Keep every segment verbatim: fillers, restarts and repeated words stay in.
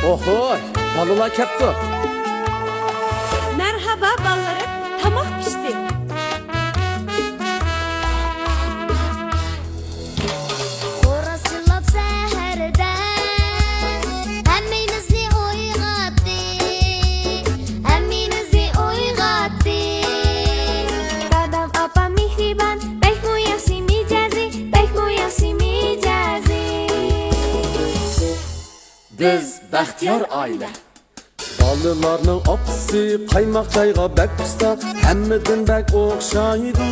ئوھوي، بالىلار كەپتۇ. مەرھابا بالىلىرىم، تاماق پىشتى. خوراز چىللاپ سەھەردە ھەممىمىزنى ئويغاتتى، ھەممىمىزنى ئويغاتتى. دادام، ئاپام مېھرىبان، بەكمۇ ياخشى مىجەزى، بەكمۇ ياخشى مىجەزى. بىز بەختىيار ئائىلە. بالىلارنىڭ ئاپىسى قايماق چايغا بەك ئۇستا، ھەممىدىن بەك ئوخشايدۇ.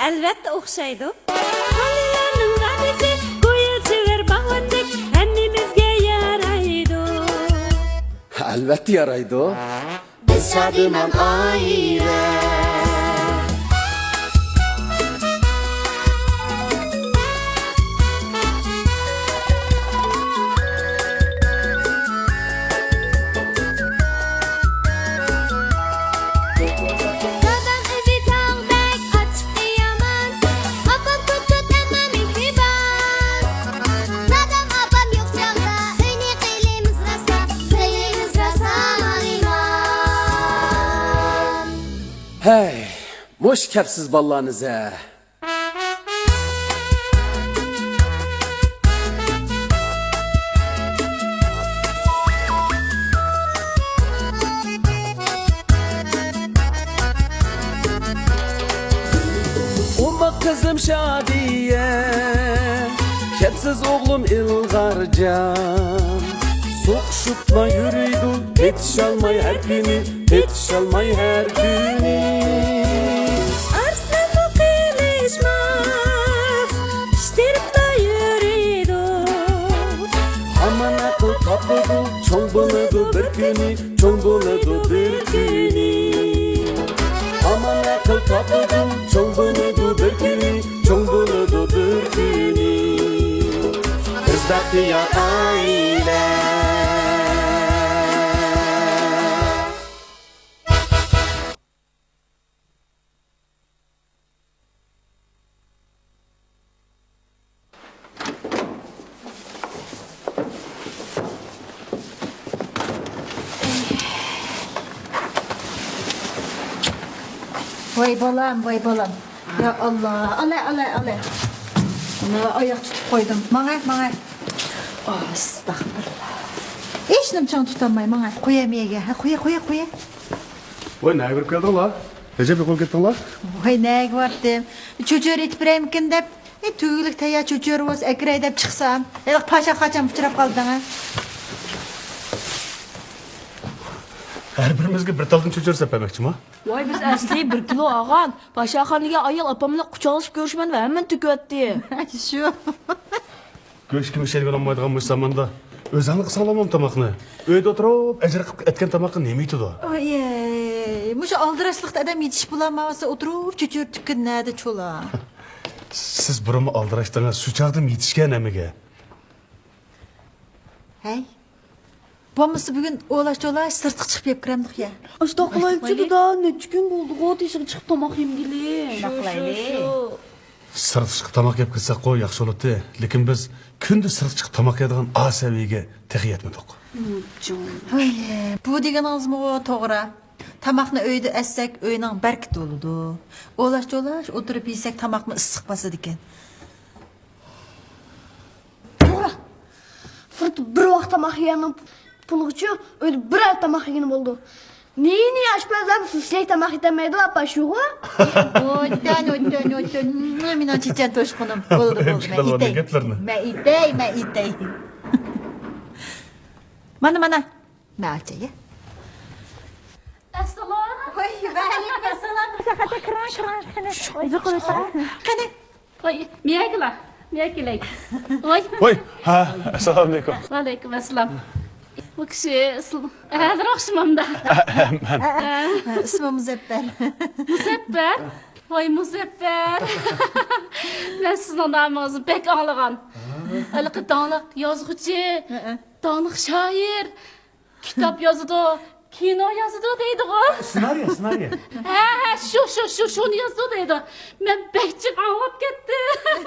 ئەلۋەتتە ئوخشايدۇ. بالىلارنىڭ دادىسى گويا چېۋەر باغۋەندەك ھەممىمىزگە يارايدۇ. ئەلۋەتتە يارايدۇ. بىز شادىمان ئائىلە. دادام ئۆزى تاغدەك ئاچچىقى يامان، ئاپام توت-توت ئەمما مېھرىبان. دادام، ئاپام يوق چاغدا ئۆينى قىلىمىز راسا، قىلىمىز راسا ئالىمان. ھەي، مۇشۇ كەپسىز بالىلارنى زە. ئوماق قىزىم شادىيە، كەپسىز ئوغلۇم ئىلغارجان. سوقۇشۇپلا يۈرىدۇ، پېتىشالماي ھەر كۈنى، پېتىشالماي ھەر كۈنى. ئارسلانمۇ قېلىشماس، پىشتىرىپلا يۈرىدۇ. ھامان ئەقىل تاپىدۇ، چوڭ بولىدۇ بىر كۈنى، چوڭ بولىدۇ بىر كۈنى. ھامان ئەقىل تاپىدۇ، چوڭ بولىدۇ بىر كۈنى، چوڭ بولىدۇ بىر كۈنى. بىز بەختىيار ئائىلە. ۋاي بالام، ۋاي بالام. يا ئاللا، ئالە، ئالە، ئالە. مانا ئاياق تۇتۇپ قويدۇم. ماڭە، ماڭە. ئاستاغپىرۇللا. ھېچنېمە چىڭ تۇتالماي ماڭە. قويە مېگە، ھە، قويە، قويە، قويە. ۋاي، نەگە بېرىپ كەلدىڭلار؟ ئەجەب يوقىلىپ كەتتىڭلار؟ ۋاي، نەگە بارتىم؟ چۆچۈرە ئېتىپ بېرەيمىكىن دەپ، ئى، تۈگۈلۈك تەييار چۆچۈرە بولسا ئەكىرەي دەپ چىقسام، ھېلىقى پاشا قاچان ئۇچراپ قالدىڭ، ھە؟ ھەر بىرىمىزگە بىر تالدىن چۆچۈرە سېلىپ بەرمەكچىما؟ ۋاي، بىز ئەسلى بىر كىلو ئالغان. پاشاخان دېگەن ئايال ئاپام بىلەن قۇچاقلىشىپ كۆرۈشىمەن دەپ ھەممىنى تۆكۈۋەتتى. شۇ. گۆشكىمۇ ئىشەنگىلى بولمايدىغان مۇشۇ زاماندا ئۆزۈڭلار قىلساڭلارمۇ تاماقنى. ئۆيدە ئولتۇرۇپ ئەجىر قىلىپ ئەتكەن تاماققا نېمە يېتىدۇ؟ ئايەي، مۇشۇ ئالدىراشلىقتا ئادەم يېتىشىپ بولالمايۋاتسا ئولتۇرۇپ چۆچۈرە تۈگكىن نەدە چولا. سىز بۇرۇنمۇ ئالدىراشتىڭىز، شۇ چاغدىمۇ يېتىشكەن ھەممىگە. ھەي، بولمىسا بۈگۈن ئولاش-چولاش سىرتقا چىقىپ يەپ كىرەمدۇق يا. ئاشۇنداق قىلايلىچۇ دادا، نەچچە كۈن بولدىغۇ تېشىغا چىقىپ تاماق يېمىگىلى. شۇنداق قىلايلى. سىرتقا چىقىپ تاماق يەپ كىرسەكقۇ ياخشى بولاتتى. لېكىن بىز كۈندە سىرتقا چىقىپ تاماق يەيدىغان ئا سەۋىيەگە تېخى يەتمىدۇق. ھاي، بۇ دېگىنىڭىزمۇ توغرا. تاماقنى ئۆيدە ئەتسەك ئۆينىڭ بەرىكىتى بولىدۇ. ئولاش-چولاش ئولتۇرۇپ يېسەك تاماقمۇ ئىسسىق باسىدىكەن. توغرا. سىرتتا بىر ۋاق تاماق يېگەننىڭ پۇلىغىچۇ ئۆيدە بىر ئاي تاماق يېگىنى بولىدۇ. نى-نى ئاشپەزلەر سۇسلەك تاماق يېتەلمەيدۇ ئاپا، شۇغۇ؟ ئوتتان، ئوتتان، ئوتتان. مېنىڭ چېچەن توشقۇنۇم. بولدى، بولدى. مەن ئېتەي. مەن ئېتەي، مەن ئېتەي. مانا، مانا. مەن ئاچاي. ئەسسالام. ۋاي، ۋەئەلەيكۇم ئەسسالام. قېنى، قېنى. قېنى. ۋاي، مىيەگىلا، مىيەگىلەي. ۋاي. ۋاي، ھە، ئەسسالامۇئەلەيكۇم. ۋەئەلەيكۇم ئەسسالام. بۇ كىشى ئىسمى، ھازىر ئوخشىمامدا. مەن. ئىسمى مۇزەپپەر. مۇزەپپەر؟ ۋاي، مۇزەپپەر. مەن سىزنىڭ نامىڭىزنى بەك ئاڭلىغان. ھېلىقى داڭلىق يازغۇچى، داڭلىق شائىر، كىتاب يازىدۇ، كىنو يازىدۇ دەيدىغۇ. سېنارىيە، سېنارىيە. ھە، ھە، شۇ، شۇ، شۇ، شۇنى يازىدۇ دەيدۇ. مەن بەك جىق ئاڭلاپ كەتتىم.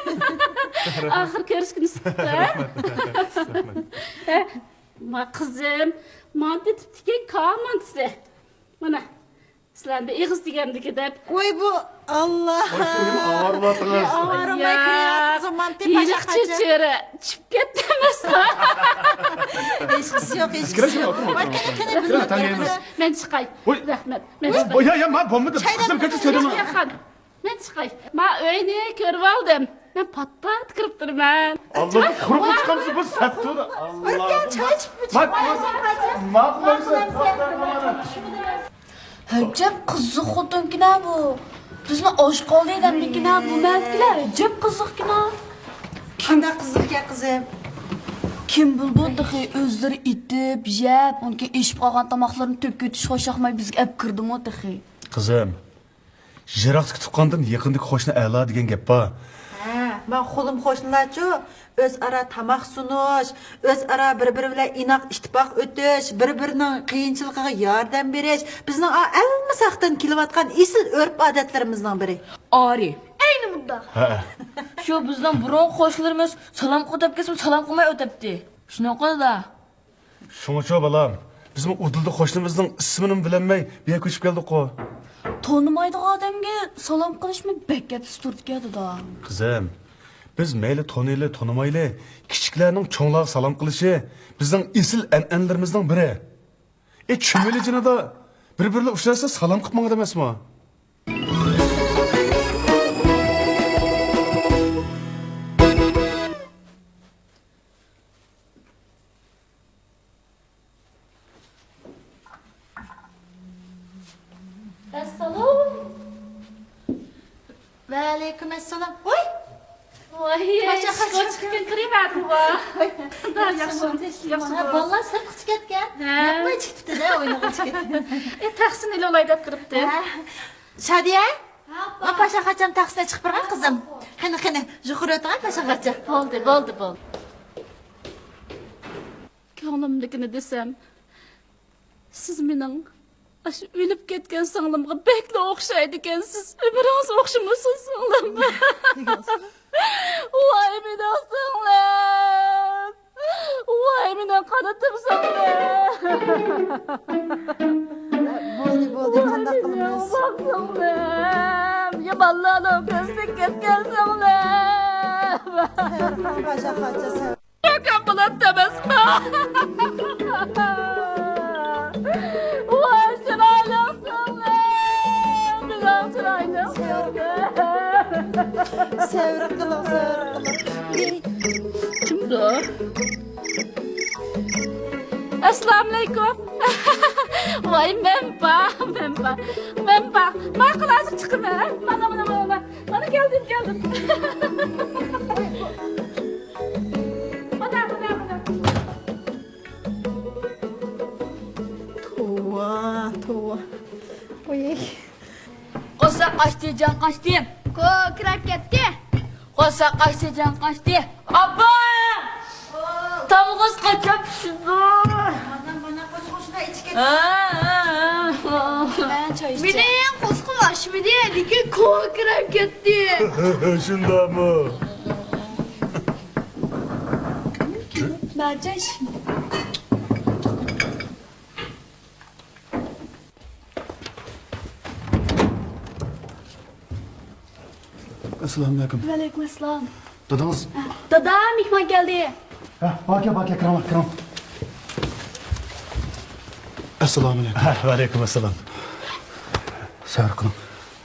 ئاخىر كۆرۈشكە نېسىپ قىلسۇن. ھە؟ ما قىزىم، مانتا تېپىپتىكەن، كاۋا مانتىسى. مانا، سىلەر بىر ئېغىز دېگەمدىكى دەپ. ۋاي بۇ، ئاللا. ۋاي، شۇ نېمە ئاۋارە بولۇۋاتىڭىز؟ ئاۋارە بولماي كىرىۋاتىسىز، مانتا پاشا قاچا. چېچىرى چۈشۈپ كەتتى ئەمەسمۇ؟ ھېچقىسى يوق، ھېچقىسى يوق. كىرىڭ، كىرىڭ، ئولتۇرۇڭ، ۋاي، قېنى، قېنى، بىر كىرىڭ، تەڭ يەيمىز. مەن چىقاي. ۋاي. رەھمەت. مەن چىقاي. ۋاي، يا، يا، ما، بولمىدى. قىزىم، كەچۈر، سۆيدۈم. مەن چىقاي. ما ئۆينى كۆرۈۋالدىم. مەن پات-پات كىرىپ تۇرىمەن. ئاللا، قۇرۇق چىقامسىز بۇ سەتتۇر. ئاللا. ماقۇل. ئەجەب قىزىق خوتۇنكىنا بۇ. بىزنى ئاش قالدى دەمدىكىنا بۇ مەلىكىلەر. ئەجەب قىزىقكىنا. قانداق قىزىقكەن قىزىم؟ كىم بىلىدۇ تېخى ئۆزلىرى ئېتىپ، يەپ، ئۇنكى ئېشىپ قالغان تاماقلىرىنى تۆكۈۋېتىش خۇشياقماي بىزگە ئەپ كىردىمۇ تېخى. قىزىم، يىراقتىكى تۇغقاندىن يېقىندىكى قوشنا ئەلا دېگەن گەپ بار. ھە، مانا قولۇم قوشنىلارچۇ، ئۆزئارا تاماق سۇنۇش، ئۆزئارا بىر-بىرى بىلەن ئىناق ئىتتىپاق ئۆتۈش، بىر-بىرىنىڭ قىيىنچىلىقىغا ياردەم بېرىش، بىزنىڭ ئا-، ئەلمىساقتىن كېلىۋاتقان ئېسىل ئۆرپ-ئادەتلىرىمىزنىڭ بىرى. ئارى. ئەينى مۇنداق. ھەئە. شۇ بىزنىڭ بۇرۇنقى قوشنىلىرىمىز سالام قىل دەپ كەلسىمۇ سالام قىلماي ئۆتەتتى. شۇنداققۇ دادا؟ شۇڭىچۇ بالام، بىزمۇ ئۇدۇلدا قوشنىمىزنىڭ ئىسمىنىمۇ بىلەلمەي بۇ يەرگە كۆچۈپ كەلدۇققۇ. تونۇمايدىغان ئادەمگە سالام قىلىشمۇ بەك ئەپسىز تۇرىدىكەن دادا. قىزىم، بىز مەيلى تونۇيلى، تونۇمايلى، كىچىكلەرنىڭ چوڭلارغا سالام قىلىشى بىزنىڭ ئېسىل ئەنئەنىلىرىمىزنىڭ بىرى. ئى، چۈمۈلە جېنىدا بىر-بىرلەر ئۇچراشسا سالام قىلىپ ماڭىدۇ ئەمەسمۇ؟ ئەسسالام. ۋەئەلەيكۇم ئەسسالام. ۋاي! ۋاي، پاشا، ئىشقا چىقىپ كىرىۋەردىڭغۇ. ياخشىمۇ؟ ياخشىمۇ؟ ھە، بالىلار سىرتقا چىقىپ كەتكەن. ھە. ياقماي چىقىپتۇ-دە، ئوينىغىلى چىقىپ كەتكەن. ئە، تاخسىنى ئېلىۋالاي دەپ كىرىپتۇ. ھە. شادىيە؟ ھە، ئاپا. ما پاشا قاچام تاخسىنى چىقىپ بارغان قىزىم. قېنى، قېنى، يۇقىرى ئۆتۈڭ، پاشا قاچا. بولدى، بولدى، بولدى. كۆڭلۈمدىكىنى دېسەم، سىز مېنىڭ ئاشۇ ئۆلۈپ كەتكەن سىڭلىمغا بەكلا ئوخشايدىكەنسىز. ئۆمرىڭىز ئوخشىمىسۇن، سىڭلىم. ۋاي، مېنىڭ سىڭلىم. ۋاي، مېنىڭ قانىتىم سىڭلىم. بولدى، بولدى، قانداق قىلىمىز؟ ۋاي، مېنىڭ سىڭلىم. يامانلارنىڭ كۆزىدىن كەتكەن سىڭلىم. سەۋر قىلىڭ، پاشا قاچا، سەۋر. كۆركەم بولاتتى ئەمەسمۇ؟ ۋاي، چىرايلىق سىڭلىم، مېنىڭ چىرايلىق سىڭلىم. سەۋر قىلىڭ، سەۋر قىلىڭ. كىمدۇ؟ ئەسسالامۇئەلەيكۇم. ۋاي، مەنپا، مەنپا، مەنپا. ماقۇل، ھازىر چىقىمەن. مانا، مانا، مانا، مانا. مانا كەلدىم، كەلدىم. مانا، مانا، مانا. توۋا، توۋا. ۋاي. قورساق ئاچتى، جان قاچتى. كوكىراپ كەتتى. قورساق ئاچتى، جان قاچتى. ئاپا! تامغىز قاچان پىشىدۇ؟ مانا، مانا، قوزغۇشنا ئىچكەن. ھە، ھە، ھە. مېنىڭ قورسىقىم ئاچمىدى، لېكىن كوكىراپ كەتتى. شۇنداقمۇ؟ مەجەش. ئەسسالامۇئەلەيكۇم. ۋەئەلەيكۇم ئەسسالام. دادىڭىز؟ دادا، مېھمان كەلدى. ھە، باركەن، باركەن، كىرىڭلار، كىرىڭ. ئەسسالامۇئەلەيكۇم. ھە، ۋەئەلەيكۇم ئەسسالام. سەۋر قىلىڭ.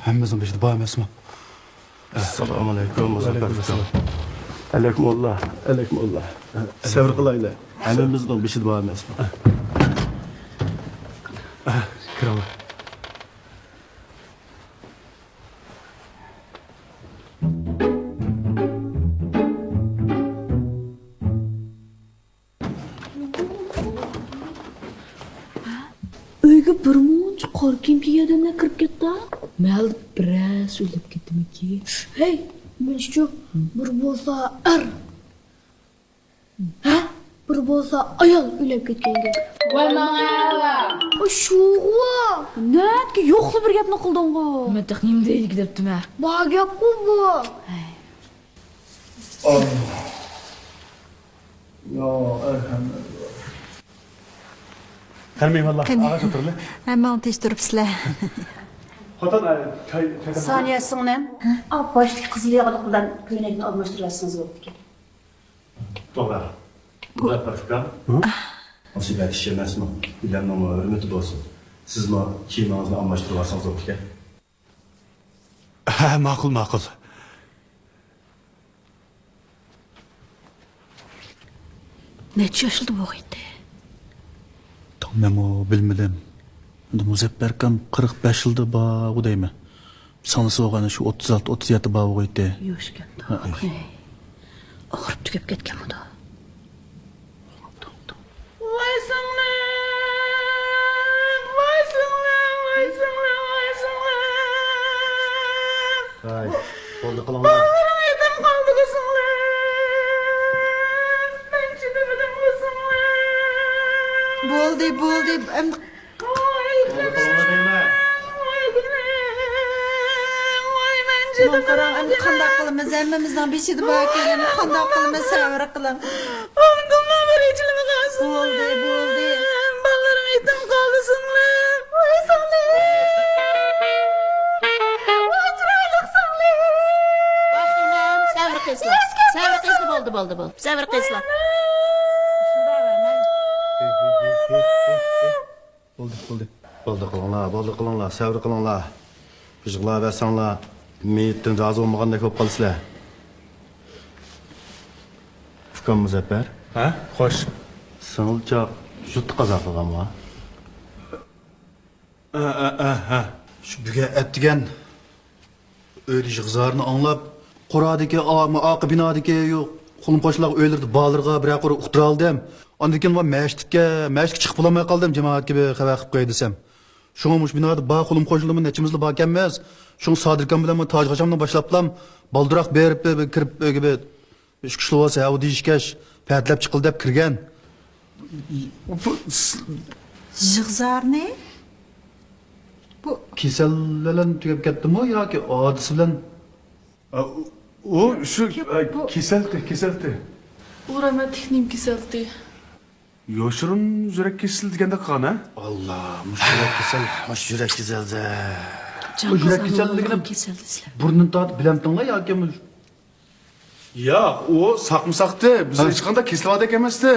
ھەممىمىزنىڭ بېشىدا بار ئەمەسمۇ؟ ئەسسالامۇئەلەيكۇم، مۇزەپپەر ئاكا. ئەلەيكۇمۇللا، ئەلەيكۇمۇللا. سەۋر قىلايلى. ھەممىمىزنىڭ بېشىدا بار ئەمەسمۇ؟ كىرىڭلار. ئۆيگە بىر مۇنچە قارا كىيىم كىيگەن ئادەملەر كىرىپ كەتتى. مەھەلدە بىرەرسى ئۆلۈپ كەتتىمىكىن؟ ھەي، مەنچۇ، بىر بولسا ئەر. ھە؟ بىر بولسا ئايال ئۆلۈپ كەتكەن گەپ. ۋاي ماڭا. ئۇ شۇغۇ. نەدىكى يوقلا بىر گەپنى قىلدىڭغۇ. مەن تېخى نېمە دەيدىكىن دەپتىمە. بار گەپقۇ بۇ. ھەي. ئاللا. يا ئەرھەمەر. قېنى مېھمانلار، قېنى. ئاغاچ ئولتۇرىلى. ھەممىڭلار تېز تۇرۇپسىلەر. خوتۇن، ئاي، چاي، چاي تەييار. سانىيە سىڭلىم، ئا، باشتىكى قىزىل ياغلىق بىلەن كۆينەكنى ئالماشتۇرۇۋەتسىڭىز بوپتىكەن. توغرا. مۇزەپپەر ئۇكام. ھە؟ مۇسىبەت ئىش ئەمەسمۇ؟ ئىلەمنىڭمۇ ھۆرمىتى بولسۇن. سىزمۇ كىيىمىڭىزنى ئالماشتۇرۇۋالسىڭىز بوپتىكەن. ھە، ماقۇل، ماقۇل. نەچچە ياشلىدا بولغىيتى؟ تاڭ مەنمۇ بىلمىدىم. ئەمدى مۇزەپپەر ئاكام قىرىق بەش يىلدا بارغۇ دەيمەن. ساڭلىسى بولغان شۇ ئوتتۇز ئالتە، ئوتتۇز يەتتە بارغۇ ئىدى. يوشكەن ھە، تاق. ھەي. ئاغرىپ تۈگەپ كەتكەنمىدۇ؟ ۋاي سىڭلىم، ۋاي سىڭلىم، ۋاي سىڭلىم، ۋاي سىڭلىم. ھاي، بولدى قىلىڭلار. بالىلىرىم يېتىم قالدىغۇ سىڭلىم. مەن چىدىمىدىمغۇ سىڭلىم. بولدى، بولدى. ئەمدى قاراڭ، ئەمدى قانداق قىلىمىز؟ ھەممىمىزنىڭ بېشىدا باركەن، ئەمدى قانداق قىلىمىز؟ سەۋر قىلىڭ. بولدى، بولدى. بالىلىرىم يېتىم قالدى سىڭلىم. ۋاي سىڭلىم. ۋاي چىرايلىق سىڭلىم. ۋاي ئىنىم، سەۋر قىلسىلا. سەۋر قىلسىلا، بولدى، بولدى، بولدى. سەۋر قىلسىلا. بولدى، بولدى. بولدى قىلىڭلار، بولدى قىلىڭلار، سەۋر قىلىڭلار. يىغلاۋەرسەڭلار، مېيىتتىن رازى بولمىغاندەك بولۇپ قالىسىلەر. ئۇكام مۇزەپپەر. ھە، خوش. سىڭىلچاق يۇرتتا قازا قىلغانمۇ؟ ھە، ھە، ھە، ھە. شۇ بۈگۈن ئەتىگەن ئۆيدە يىغا-زارنى ئاڭلاپ، قورادىكى، ئا-، ئارقا بىنادىكى يو-، قولۇم-قوشنىلار ئۆيلىرىدە بارلىرىغا بىرەر قۇر ئۇقتۇرالىدىم. ئاندىن كېيىن مەشىتكە، مەشىتكە چىقىپ بولالماي قالدىم، جامائەتكە بىر خەۋەر قىلىپ قوياي دېسەم. شۇڭا مۇشۇ بىنادا بار قولۇم-قوشنىلىرىمۇ نەچچىمىزلا باركەنمىز. شۇڭا سادىر ئاكام بىلەن تاجىغا ئاچامنى باشلاپلام، بالدۇراق بېرىپ، بىر، بىر كىرىپ ئۆيگە بىر ئىش كۈچلۈك بولسا، ھەۋۇ دېيىشكەچ، پەتىلەپ چىقىلى دەپ كىرگەن. بۇ س-، يىغا-زارنى؟ بۇ كېسەل بىلەن تۈگەپ كەتتىمۇ ياكى ھادىسە بىلەن؟ ئا، ئۇ، ئۇ شۇ، كە-، ئا، بۇ كېسەلتى، كېسەلتى. ئۇ رەھمەتلىكنىڭ كېسەلتى. يوشۇرۇن يۈرەك كېسىلى دېگەندەك قىلغان، ھە؟ ئاللا، مۇشۇ يۈرەك كېسەل، مۇشۇ يۈرەك كېسەلدە. جان بۇ يۈرەك قازانغان كېسەللىكىنى كېسەلدە سىلەر. بۇرنىدىن تارتىپ بىلەمتىڭلار ياكى مۇ-، ياق، ئۇ ساقمۇ ساقتى. بىز ھە. ھېچقانداق كېسىلى باردەك ئەمەستى.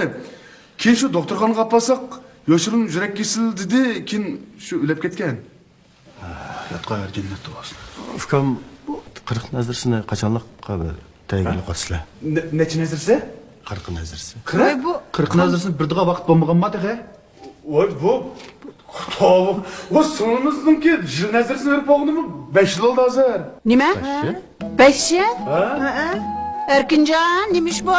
كېيىن شۇ دوختۇرخانىغا ئاپارساق، يوشۇرۇن يۈرەك كېسىلى دېدى، كېيىن شۇ ئۆلۈپ كەتكەن. ھە، ياتقان يېرى جەننەتتە بولسۇن. ئۇكام، بۇ قىرىق نەزىرىسىنى قاچانلىققا بىر تەييارلىق قىلىسىلەر؟ نە-، نەچچە نەزىرىسى؟ قىرىق نەزىرىسى. قىرىق؟ ۋاي، بۇ قىرىق نەزىرىسىنى بىر دېگەن ۋاقىت بولمىغانما تېخى؟ ۋاي، بۇ، توۋا، ئۇ سىڭلىمىزنىڭكى يىل نەزىرىسىنى بېرىپ بولغىنىمۇ بەش يىل بولدى ھازىر. نېمە؟ بەش يىل؟ بەش يىل؟ ھە؟ ھەئە. ئەركىنجان، نېمە ئىش بۇ؟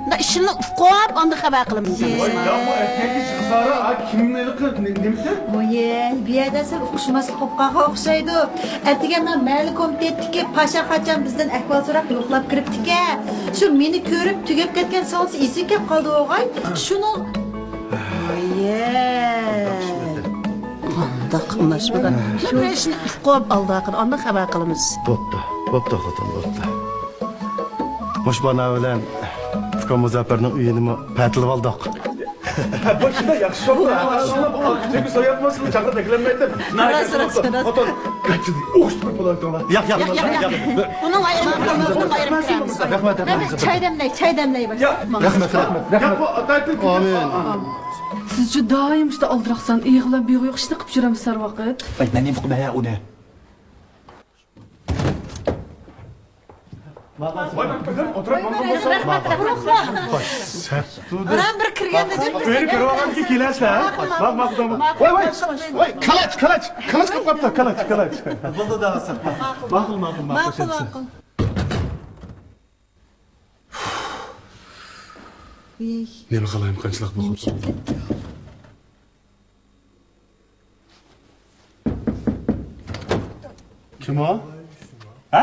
مۇنداق ئىشىڭنى ئۇقۇپ، ئاندىن خەۋەر قىلىمىز. ۋاي، يا، بۇ ئەتىگەنكى شىزارا، ئا، كىمنىڭكى، نېمىكەن؟ ۋوي، بۇ يەردە سەل ئۇقۇشماسلىق بولۇپ قالغان ئوخشايدۇ. ئەتىگەن مەن مەھەللە كومىتېتتىكى پاشا قاچان بىزدىن ئەھۋال سوراپ يوقلاپ كىرىپتىكەن. شۇ مېنى كۆرۈپ تۈگەپ كەتكەن سىڭلىسى ئېسىگە كەپ قالدى ئوغاي. شۇنىڭ. ۋوي. قانداق ئۇناشمىدى. شۇ بىر ئىشنى ئۇقۇپ ئالدى ئارقىدا ئاندىن خەۋەر قىلىمىز. بوپتۇ، بوپتۇ خوتۇن، بوپتۇ. مۇشۇ بانا بىلەن ئۇكام مۇزەپپەرنىڭ ئۆيىنىمۇ پەتىلىۋالدۇق. ھە، بۇ شۇنداق ياخشى شوپۇر. ھە، شۇنداق بۇ تۈگە سوياتماسلىق چاغدا دەكلەنمەيدۇ. ناھايىتى راست، راست، راست. خوتۇن، ئوخشىتىپ بولايتىڭلار. ياق، ياق، ياق، ياق، ياق. ئۇنىڭ ئايرىم، ئۇنىڭ ئايرىم كىرەمىز. رەھمەت، رەھمەت. چاي دەملەي، چاي دەملەي. ياق، رەھمەت، رەھمەت. ياق، بۇ ئاتايتىن. ئامىن. سىزچۇ دائىم شۇنداق ئالدىراقسان، ئېغىر بىلەن بىغۇ يوق ئىشنى قىلىپ يۈرەمسىز ھەر ۋاقىت. ۋاي، مەن نېمە قىلدىم ھە ئۇنى؟ رەھمەت، رەھمەت. ئانام بىر كىرگەندە جىق ئۆينى كۆرۈۋالغاندىن كېيىن كېلەرسىز ھە؟ ماق، ماق، ماق. ۋاي، ۋاي، ۋاي، كالاچ، كالاچ، كالاچ قىلىپ قاپتۇ، كالاچ، كالاچ. بولدى، داۋاسا. ماقۇل، ماقۇل، ماقۇل. ماقۇل، ماقۇل. نېمە قىلايمىقانچىلىق بولۇپ قاپتۇ. كىم ئۇ؟ ھە؟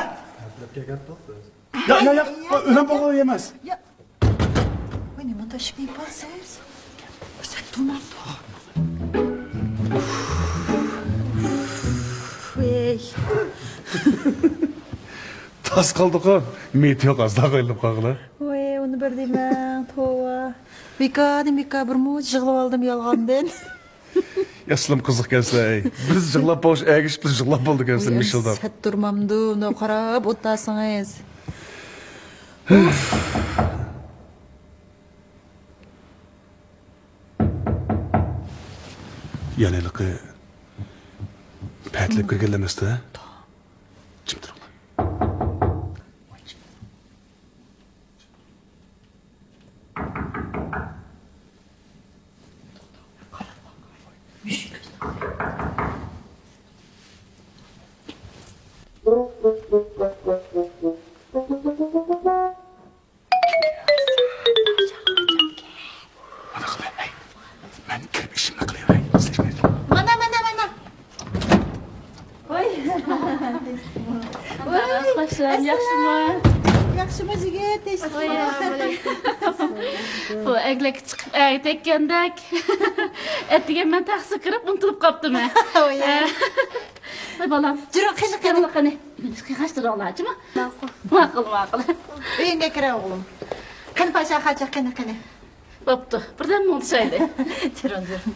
ياق، ياق، ياق. ئۆلۈم بولغان ئەمەس. يا. ۋاي، نېمە تاشلىپ يىپالسىز؟ سەت تۇرمامدۇ. ۋەي. تاس قالدىقۇ. مېيىتى يوق، ئازراق ئايلىنىپ قالغىلى. ۋەي، ئۇنى بىر دېمەڭ، توۋا. بىكاردىن بىكار بىر مۇنچە يىغلىۋالدىم يالغاندىن. ياخشىلام قىزىق ئىكەنسىلەر، ئەي. بىز يىغلاپ بولۇش، ئەگىشىپ بىز يىغلاپ بولدۇق ئىكەنسىلەر، مىشىلداپ. سەت تۇرمامدۇ، مۇنداق قاراپ ئولتۇرسىڭىز. يەنە ھېلىقى پەتىلەپ كىرگەنلەر ئەمەستە؟ جىم تۇرۇڭلار. مانا قىلىۋەي، مەن كىرىپ ئىشىمنى قىلىۋەي. مانا، مانا، مانا. ۋاي. ۋاي. خوش، ياخشىمۇ؟ ياخشىمۇ، يىگىت؟ ۋاي. بۇ ئەگلەككە چىقىپ ئەگە تەگكەندەك. ئەتىگەن مەن تەخسىگە كىرىپ ئۇنتۇلۇپ قاپتىمەن. ۋاي. ۋاي بالام. جۈرۈڭ، قېنى، قېنى. ياخشى تۇرۇڭلار، جۇمۇ؟ ماقۇل. ماقۇل، ماقۇل. ئۆيۈڭگە كىرە ئوغلۇم. قېنى پاشا خاجا، قېنى، قېنى. بوپتۇ، بىردەم مۇڭدىشايلى. جۈرۈڭ، جۈرۈڭ.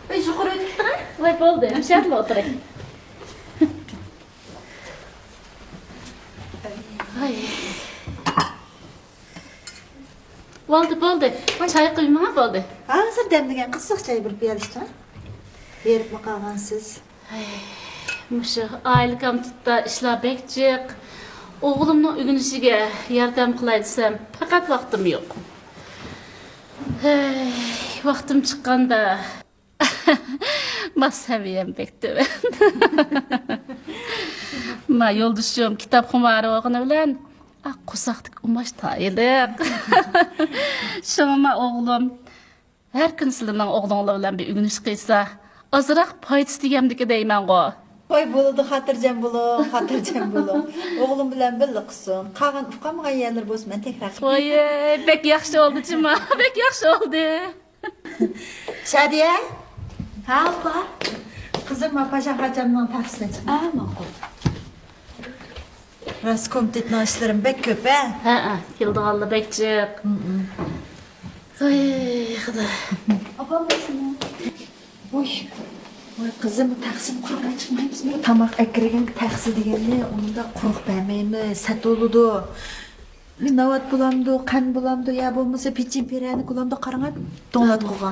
ئەي، يۇقىرى ئۆتۈپ كېتىڭە. ۋاي، بولدى، مۇشۇ يەردىلا ئولتۇراي. ۋاي. بولدى، بولدى. چاي قۇيمىڭا، بولدى. ھازىر دەملىگەن قىزىق چاي بىر پىيالە ئىچىڭە. بېرىپمۇ قالغانسىز. ھەي، مۇشۇ ئائىلە كومىتېتتا ئىشلار بەك جىق. ئوغلۇمنىڭ ئۆگىنىشىگە ياردەم قىلاي دېسەم، پەقەت ۋاقتىم يوق. ھەي، ۋاقتىم چىققاندا، ماس سەۋىيەم بەك تۆۋەن. ما يولدىشىم كىتاب خۇمارى بولغىنى بىلەن، ئا، قورساقتىكى ئۇماش تايىنلىق. شۇڭا ما ئوغلۇم، ھەر كۈنى سىلىنىڭ ئوغلۇڭلار بىلەن بىر ئۆگىنىش قىلسا، ئازراق پايدىسى تېگەمدىكى دەيمەنغۇ. ۋاي، بولىدۇ، خاتىرجەم بولۇڭ، خاتىرجەم بولۇڭ. ئوغلۇم بىلەن بىللە قىلسۇن. قالغان ئۇقالمىغان يەرلىرى بولسا مەن تەكرار قىلىمەن. ۋاي، بەك ياخشى بولدى جۇما، بەك ياخشى بولدى. شادىيە. ھە، ئاپا. قىزىم، ما پاشا خاجامنىڭ تەخسىنى چىق. ھە، ماقۇل. راست، كومىتېتنىڭ ئىشلىرىمۇ بەك كۆپ، ھە؟ ھە، ھە، كېلىدىغانلار بەك جىق. ھە، ھە. ۋاي، خۇدا. ئاپام، شۇنى. ۋاي، ۋاي، قىزىم، تەخسىنى قۇرۇق چىقمايمىزمۇ؟ تاماق ئەكىرگەن تەخسە دېگەننى ئۇندا قۇرۇق بەرمەيمىز، سەت بولىدۇ. ناۋات بولامدۇ، قەنت بولامدۇ، يا بولمىسا پېچىن پىرەنىك بولامدۇ، قاراڭا، دوڭلاتقۇغا.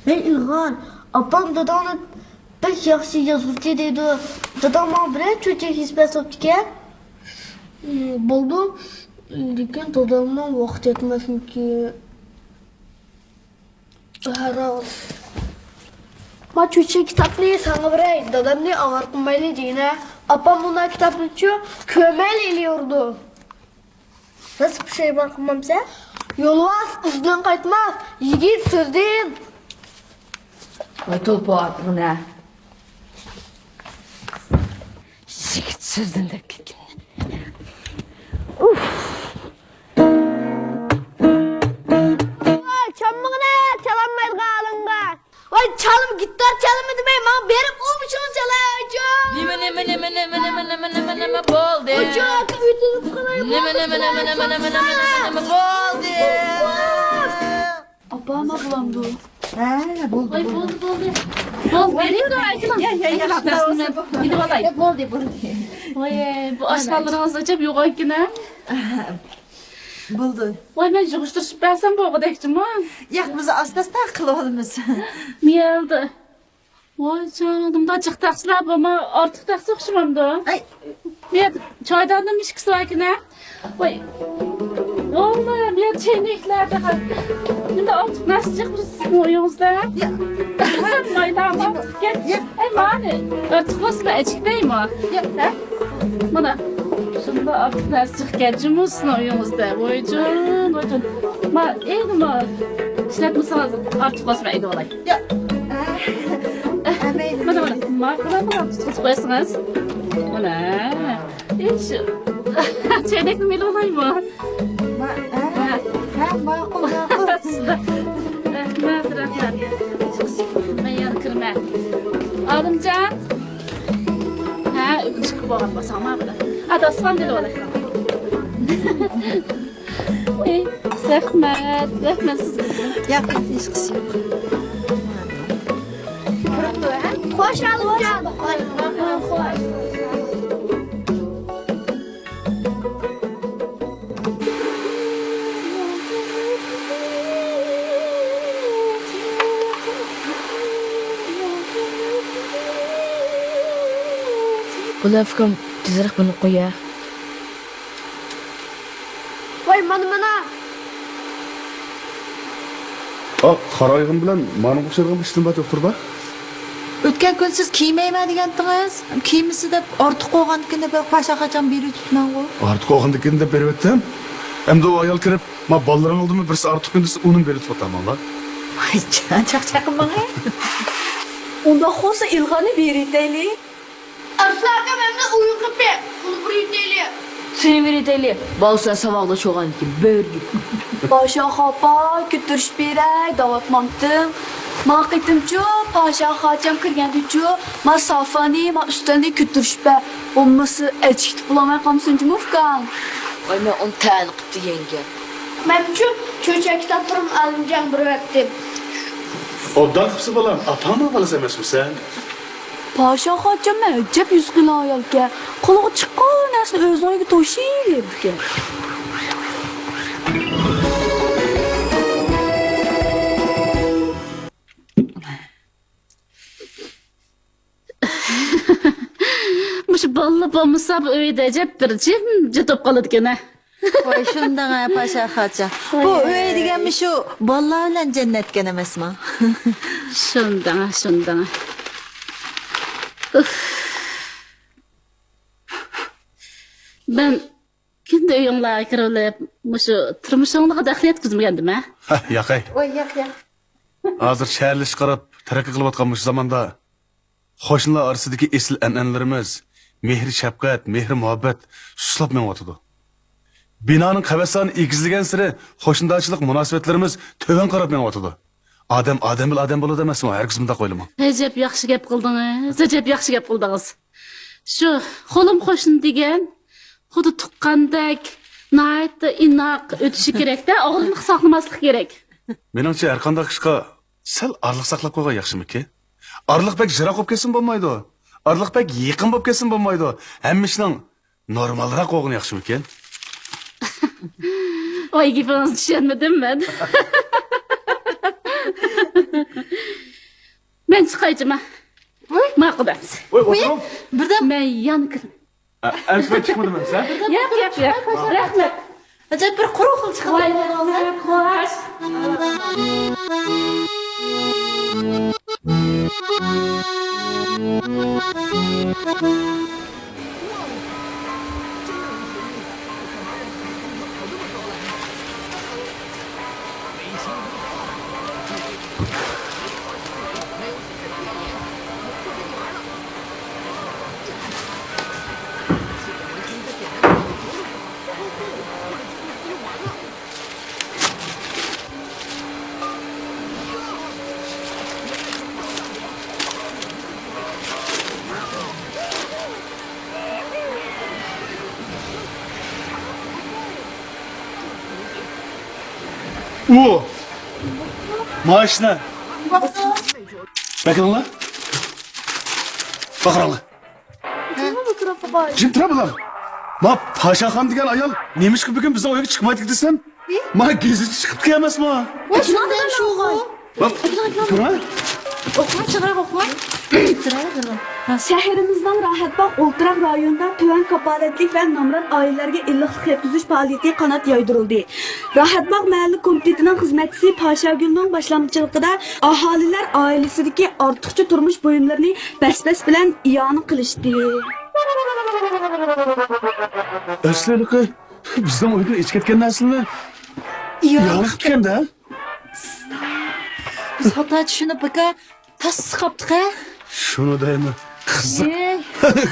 ھەي ئىلغار، ئاپام داداڭنى بەك ياخشى يازغۇچى دەيدۇ. داداڭ ماڭا بىرەر چۆچەك يېزىپ بەرسە بوپتىكەن. بولىدۇ، لېكىن دادامنىڭ ۋاقتى يەتمەسمىكىن. ھە، راست. ما چۆچەك كىتابنى ساڭا بېرەي، دادامنى ئاۋارە قىلمايلى دېگىنە. ئاپام مۇنداق كىتابنىچۇ كۆرمەيلا ئېلىۋېرىدۇ. راست پۇشايمان قىلمامسەن؟ يولۋاس ئىزدىن قايتماس، يىگىت سۆزدىن. ۋاي تولپا ئاتمىنە. يىگىت سۆزدىن دەپ كەتكەن. ئۇف. ۋاي، چالمىغىنە، چالالمايدىغان ھالىڭغا. ۋاي، چالما، گىتار چالما دېمەي، ماڭا بېرىپ ئۇ مۇشۇنى چالايچۇ. نېمە، نېمە، نېمە، نېمە بولدى؟ ئاچا، ئاكا، ئۆتۈنۈپ قالاي. نېمە، نېمە، نېمە، نېمە، نېمە، نېمە، نېمە، نېمە بولدى؟ ئاپا، ما بولامدۇ؟ ھە، بولدى، ۋاي، بولدى. بولدى، بولدى. بولدى، بېرىڭ، ئايتىمەن. يا، يا، يا، ئايتىمەن، يا، بولدى، بولدى. ۋاي، بۇ ئاشخانىلىرىڭىز ئەجەب يوغان ئىكەن، ھە؟ بولدى. ۋاي، مەن يىغىشتۇرۇشۇپ بەرسەم بولغۇدەكچىمۇ؟ ياق، بىز ئاستا-ئاستا قىلىۋالىمىز. مىيەلدى. ۋاي جانىم، مۇنداق جىق تەخسىلەر بولما، ئارتۇق تەخسە ئوخشىمامدۇ؟ ئەي. مىيەلدە چايداننىڭ ئىككىسى باركىنە. ۋاي. ۋاللا، مىيەلدە چەينەكلەردە نېمە ئارتۇق نەرسە جىق بىر سىزنىڭ ئۆيىڭىزدە. يا. مايلام ئارتۇق ئىكەن. يا. ئەي، مانى ئارتۇق بولسا مەن ئەچىكمەيمۇ. يا. ھە؟ مانا، شۇنداق ئارتۇق نەرسە جىق ئىكەن، جۇمۇ سىزنىڭ ئۆيىڭىزدە. ۋايجان، ۋايجان. ما، ئەينىمۇ ئىشلەتمىسىڭىز ئارتۇق بولسا مەن ئېلىۋالاي. يا. مانا، مانا، ماقۇل، ماقۇل، تۇتقۇزۇپ قويسىڭىز. مانا. ئىش. چەينەكنى ئېلىۋالايمۇ؟ ما-، ھە؟ ھە، ماقۇل، ماقۇل. رەھمەت، رەھمەت. مەن يەنە كىرىمەن. ئالىمجان. ھە، ئۆگىنىشكە بولغان بولساڭ، ما بىلەن. ھە، داستىخان ئېلىۋالاي. ئەي، رەھمەت، رەھمەت سىزگە. ياق، ھېچقىسى يوق. خوش، ئالىمجان. خوش. بۇلار ئۇكام، تېزرەك بۇنى قويە. ۋاي، مانا، مانا. ئا، قارايغىن بىلەن مانا ئوخشايدىغان بىر ئىشتىن بار ئوتتۇرىدا. ئۆتكەن كۈن سىز كىيمەيمەن دېگەنتىڭىز. كىيمىسە دەپ ئارتۇق بولغاندىكىن دەپ پاشا خاچام بېرىۋېتىپتىمەنغۇ. ئارتۇق بولغاندىكىن دەپ بېرىۋەتتىم. ئەمدى ئۇ ئايال كىرىپ، ما بالىلىرىڭ ئالدىمۇ بىرسى ئارتۇق كۈن دېسە، ئۇنىمۇ بېرىۋېتىپ ئاتاماڭلار. ۋاي جان، چاقچاق قىلماڭ ھە. ئۇنداق بولسا ئىلغارنى بېرىۋېتەيلى. ئارسلان ئاكام ئەمدى ئويۇن قىلىپ بېرىپ، پۇل بېرىۋېتەيلى. سېنى بېرىۋېتەيلى. بالىسى ساۋاقداش بولغاندىكىن بېرىدۇ. پاشا خاپا، كۆتۈرۈشۈپ بېرەي دەۋاتمامتىم. ما قېتىمچۇ، پاشا خاچام كىرگەندىچۇ، ما سافانى، ما ئۈستەلنى كۆتۈرۈشۈپ بەر. بولمىسا ئەچىكتە بولالماي قالمىسۇن جۇمۇ ئۇكام. ۋاي، مەن ئۇنى تەنە قىپتۇ يەڭگەم. مەنچۇ، چۆچەك كىتابلىرىمنى ئالىمجانغا بېرىۋەتتىم. ئوبدان قىپسىز بالام، ئاپاڭنىڭ بالىسى ئەمەسمۇ سەن؟ پاشا خاچام ئەجەب يۈزى قېلىن ئايالكەن. قولىغا چىققان نەرسىنى ئۆزىنىڭ ئۆيىگە توشۇۋېرىدىكەن. مۇشۇ بالىلار بولمىسا، بۇ ئۆيدە ئەجەب بىر جىمجىت بولۇپ قالىدىكەن ھە. ۋاي شۇنداق ھە، پاشا خاچام. بۇ ئۆي دېگەن مۇشۇ بالىلار بىلەن جەننەتكەن ئەمەسما؟ شۇنداق، شۇنداق. ئۇف. مەن كۈندە ئۆيۈڭلارغا كىرىۋېلىپ، مۇشۇ تۇرمۇشۇڭلارغا دەخلى يەتكۈزمىگەندىم ھە؟ ھە، ياقەي. ۋاي ياق، ياق. ھازىر شەھەرلىشىپ قاراپ، تەرەققىي قىلىۋاتقان مۇشۇ زاماندا قوشنىلار ئارىسىدىكى ئېسىل ئەنئەنىلىرىمىز، مېھرى شەپقەت، مېھرى مۇھەببەت سۇسلاپ مېڭىۋاتىدۇ. بىنانىڭ قەۋەت سانى ئېگىزلىگەنسېرى قوشنىدارچىلىق مۇناسىۋەتلىرىمىز تۆۋەن قاراپ مېڭىۋاتىدۇ. ئادەم ئادەم بىلەن ئادەم بولىدۇ ئەمەسمۇ؟ ھەرگىز مۇنداق ئويلىماڭ. ئەجەب ياخشى گەپ قىلدىڭىز، ئەجەب ياخشى گەپ قىلدىڭىز. شۇ قولۇم قوشنا دېگەن خۇددى تۇغقاندەك، ناھايىتى ئىناق ئۆتۈشى كېرەك-دە، ئاغرىنىپ ساقلىماسلىق كېرەك. مېنىڭچە، ھەرقانداق ئىشقا سەل ئارىلىق ساقلاپ قويغان ياخشىمىكىن؟ ئارىلىق بەك يىراق بولۇپ كەتسىمۇ بولمايدۇ، ئارىلىق بەك يېقىن بولۇپ كەتسىمۇ بولمايدۇ. ھەممە ئىشنىڭ نورمالراق بولغىنى ياخشىمىكىن؟ ۋاي، گېپىڭىزنى چۈشەنمىدىم مەن. مەن چىقاي جۇما. ۋاي. ماقۇل ئەمىسە. ۋاي، ئولتۇرۇڭ. بىردەم. مەن يان كىرىم. ئە، ئەمىسە مەن چىقمىدىم ئەمىسە. ياق، ياق، ياق. رەھمەت. ئەجەب بىر قۇرۇق خىل چىقىپ ۋاي، قالدىڭىز. رەھمەت، خوش. ئۇ ماشىنا. بېقىڭلار. بېقىڭلار. جىم تۇرا بالام. ما پاشاخان دېگەن ئايال نېمىشقا بۈگۈن بىزنىڭ ئۆيگە چىقمايدىكەن دېسەم، ما گېزىتتە چىقىپتىكەن ئەمەسمۇ؟ ۋاي، شۇنداق شۇغۇ. بەك كۆرە. ئوقۇڭ، چىرايلىق ئوقۇڭ. شەھىرىمىزنىڭ راھەتباغ ئولتۇراق رايونىدا تۆۋەن كاپالەتلىك ۋە نامرات ئائىلىلەرگە ئىللىقلىق يەتكۈزۈش پائالىيىتى قانات يايدۇرۇلدى. راھەتباغ مەھەللە كومىتېتىنىڭ خىزمەتچىسى پاشاگۈلنىڭ باشلامچىلىقىدا ئاھالىلەر ئائىلىسىدىكى ئارتۇقچە تۇرمۇش بۇيۇملىرىنى بەس-بەس بىلەن ئىئانە قىلىشتى. ئەسلى ھېلىقى بىزنىڭ ئۆيدىن ئېچىپ كەتكەن نەرسىنى ئىئانە قىپتىكەن-دە. بىز خاتا چۈشىنىپ، ئاكا، تاسسا قاپتۇق ھە. شۇنى دەيمەن. قىزىق. ئەي.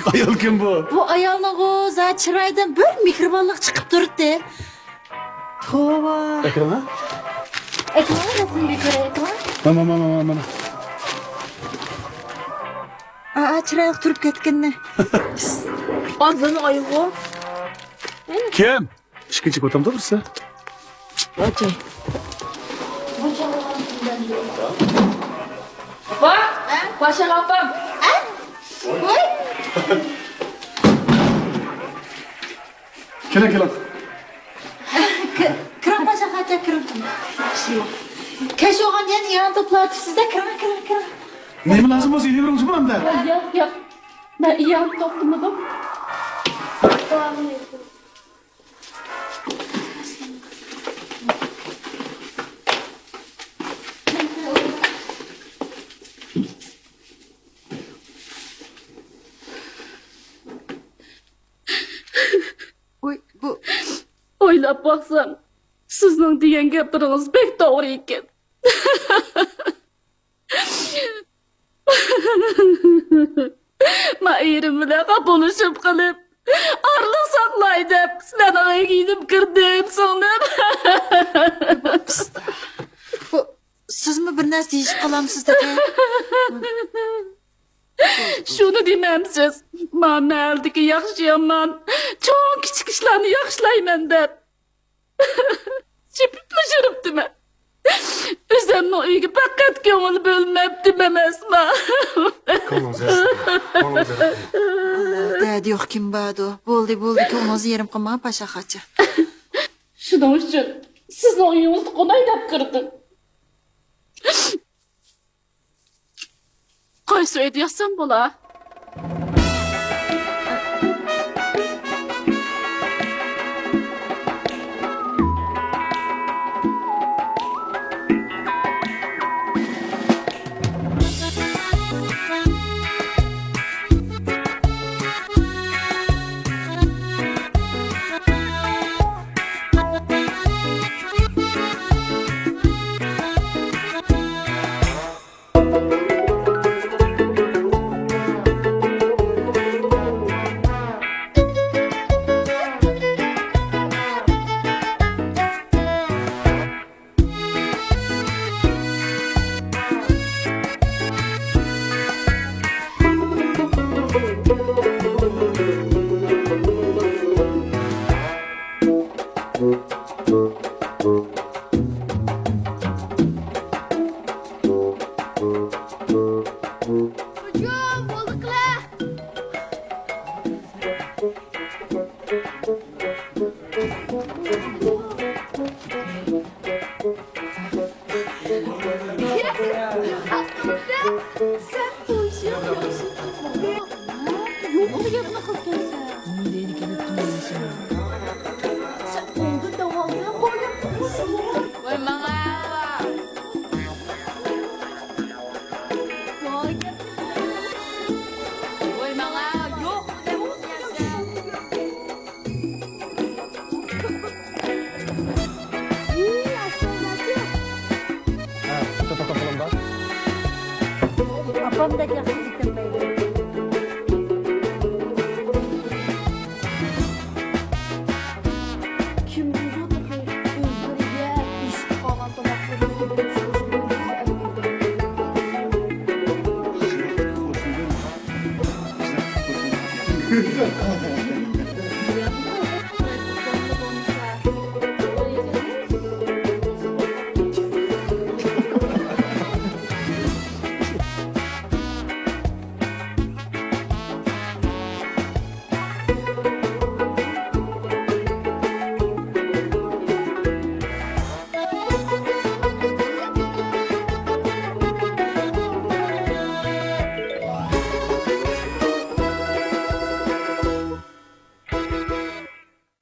ئايالكەن بۇ. بۇ ئايالنىڭغۇ زادى چىرايىدىن بىر مېھرىبانلىق چىقىپ تۇرۇپتۇ. توۋا. ئەكرەم ھە؟ ئەكرەم، رەسىمگە كۆرەي، ئەكرەم. مانا، مانا، مانا، مانا. ئا، ئا، چىرايلىق تۇرۇپ كەتكىنىنى. ئاندىن ئايغۇ. كىم؟ ئىككىنچى كوتامدا بىرسى. ئاچاي. ئاپا! ھە؟ پاشا ئاپام! ھە؟ ۋاي! كېلىڭ، كېلىڭ. كىرىڭ، پاشا خاچا، كىرىڭ. ياخشى. كەچ بولغان يەنە يان توپلاۋېتىپسىز-دە، كىرىڭ، كىرىڭ، كىرىڭ. نېمە لازىم بولسا، ئېلىۋېرىڭ جۇمۇ ئەمدى. ياق، ياق. مەن يان توپلىمىدىم. ۋوي، بۇ. ئويلاپ باقسام، سىزنىڭ دېگەن گەپلىرىڭىز بەك توغرا ئىكەن. ما ئېرىم بىلەن خاپىلىشىپ قېلىپ، ئارىلىق ساقلاي دەپ، سىلەرنىڭ ئۆيگە يېنىپ كىردىم، سىڭلىم. بۇ، سىزمۇ بىر نەرسە دېيىشىپ قالامسىز تېخى؟ شۇنى دېمەمسىز؟ ما مەھەللىدىكى ياخشى-يامان، چوڭ-كىچىك ئىشلارنى ياخشىلايمەن دەپ. چېپىپلا يۈرۈپتىمەن. ئۆزۈمنىڭ ئۆيىگە پەقەت كۆڭۈل بۆلمەپتىمەن ئەسما. كۆڭلىڭىز يېرىم قىلماڭ. كۆڭلىڭىز يېرىم قىلماڭ. ئاللا، دەردى يوق كىم باردۇ؟ بولدى، بولدى، كۆڭلىڭىز يېرىم قىلماڭ، پاشا خاچا. شۇنىڭ ئۈچۈن سىزنىڭ ئۆيىڭىزدە قوناي دەپ كىردىم. قايسى ئۆيدە ياتسام بولا؟ ۋاي ماڭا! ۋاي ماڭا! يوق! ھە، بىر توختاپ قالامدا. ئاپامدەك ياخشى ئىكەن مەيلى. كىم بىلىدۇ تېخى ئۆزلىرىگە بېسىپ قالغان تاماقلىرىنى كۆرگەن.